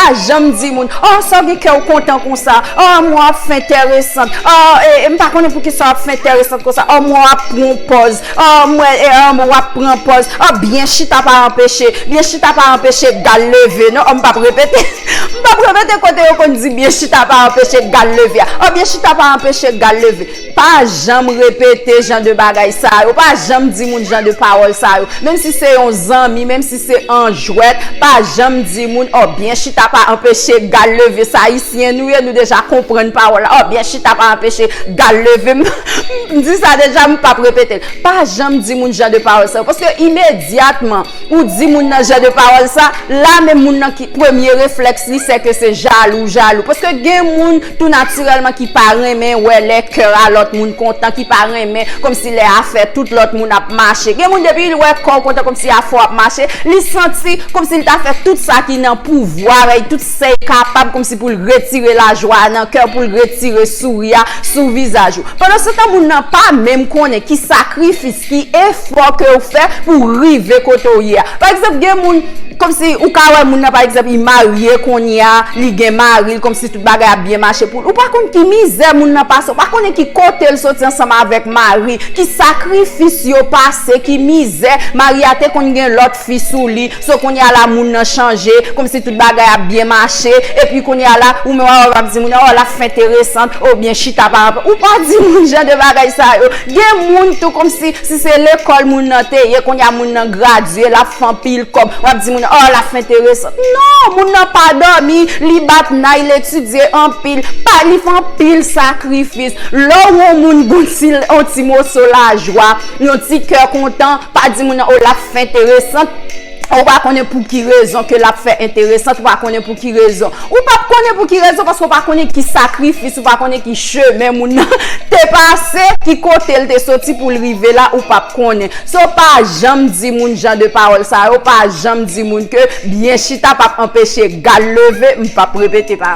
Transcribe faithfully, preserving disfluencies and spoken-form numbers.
Pa janm di moun, oh, sa w gen kè w kontan konsa. Oh, mwen w ap fè enteresant. Oh, e, e, m pa konnen poukisa w ap fè enteresant konsa. Oh, mwen w ap pran pòz. Oh, mwen, e, oh, mwen w ap pran pòz. Oh, byen chita pa anpeche. Byen chita pa anpeche gal leve. Non, oh, m p ap repete. M p ap repete kote yo konn di byen chita pa anpeche gal leve a. Oh, byen chita pa anpeche gal leve. Pa janm repete jan de bagay sa yo. Pa janm di moun jan de pawòl sa yo. Menm si se yon zanmi, menm si se an jwèt, pa janm di moun, oh, byen chita pa anpeche gal leve. Sa Ayisyen nou ye, nou deja konprann pawòl la. Oh, byen chita pa anpeche gal leve. M, m di sa deja, m p ap repete l. Pa janm di moun jan de pawòl sa yo. Paske imedyatman, ou di moun nan jan de pawòl sa, la menm moun nan ki premye reflèks li, se ke se jalou, jalou. Paske gen moun tou natirèlman ki pa renmen wè lè kè a lòt moun kontan, ki pa renmen kòmsi lè afè tout lòt moun ap mache. Gen moun depi l wè kò w kontan kòmsi afè w ap mache, li santi kòmsi l ta fè tout sa ki nan pouvwa l, tout sa l kapab kòmsi pou l retire lajwa a nan kè w, pou l retire souri a sou vizaj ou. Pandansetan moun nan pa menm konnen ki sakrifis, ki efò ke w fè pou w rive kote w ye a. Pa egzanp, gen moun, kòmsi ou ka wè moun nan, pa egzanp, li marye kounye a, li gen mari l, kòmsi tout bagay ap byen mache pou l. Ou pa konn ki mizè moun nan pase, ou pa konnen ki kote l soti ansanm avèk mari, ki sakrifis yo pase, ki mizè. Mari a te konn gen lòt fi sou li, so kounye a la moun nan chanje, kòmsi tout bagay ap byen mache, epi kounye a la, ou menm w ap di moun nan, oh, l ap fè enteresant, oubyen chita pa anpe. Ou pa di moun jan de bagay sa yo. Gen moun tou kòmsi, si se lekòl moun nan te ye, kounye a moun nan gradye, l ap fè anpil kòb. W ap di moun nan, oh, l ap fè enteresant. Non, moun nan pa dòmi, li bat nay, l etidye anpil, pa, li fè anpil sakrifis. Lè w wè yon moun gon ti, yon ti moso lajwa, yon ti kè kontan, pa di moun nan, oh, l ap fè enteresant. Ou pa konnen pou ki rezon ke l ap fè enteresant, ou pa konnen pou ki rezon. Ou p ap konnen pou ki rezon, paske ou pa konnen ki sakrifis, ou pa konnen ki chemen moun nan te pase, ki kote l te soti pou l rive la, ou p ap konnen. So, pa janm di moun jan de pawòl sa yo, pa janm di moun ke byen chita p ap anpeche gal leve, m p ap repete pa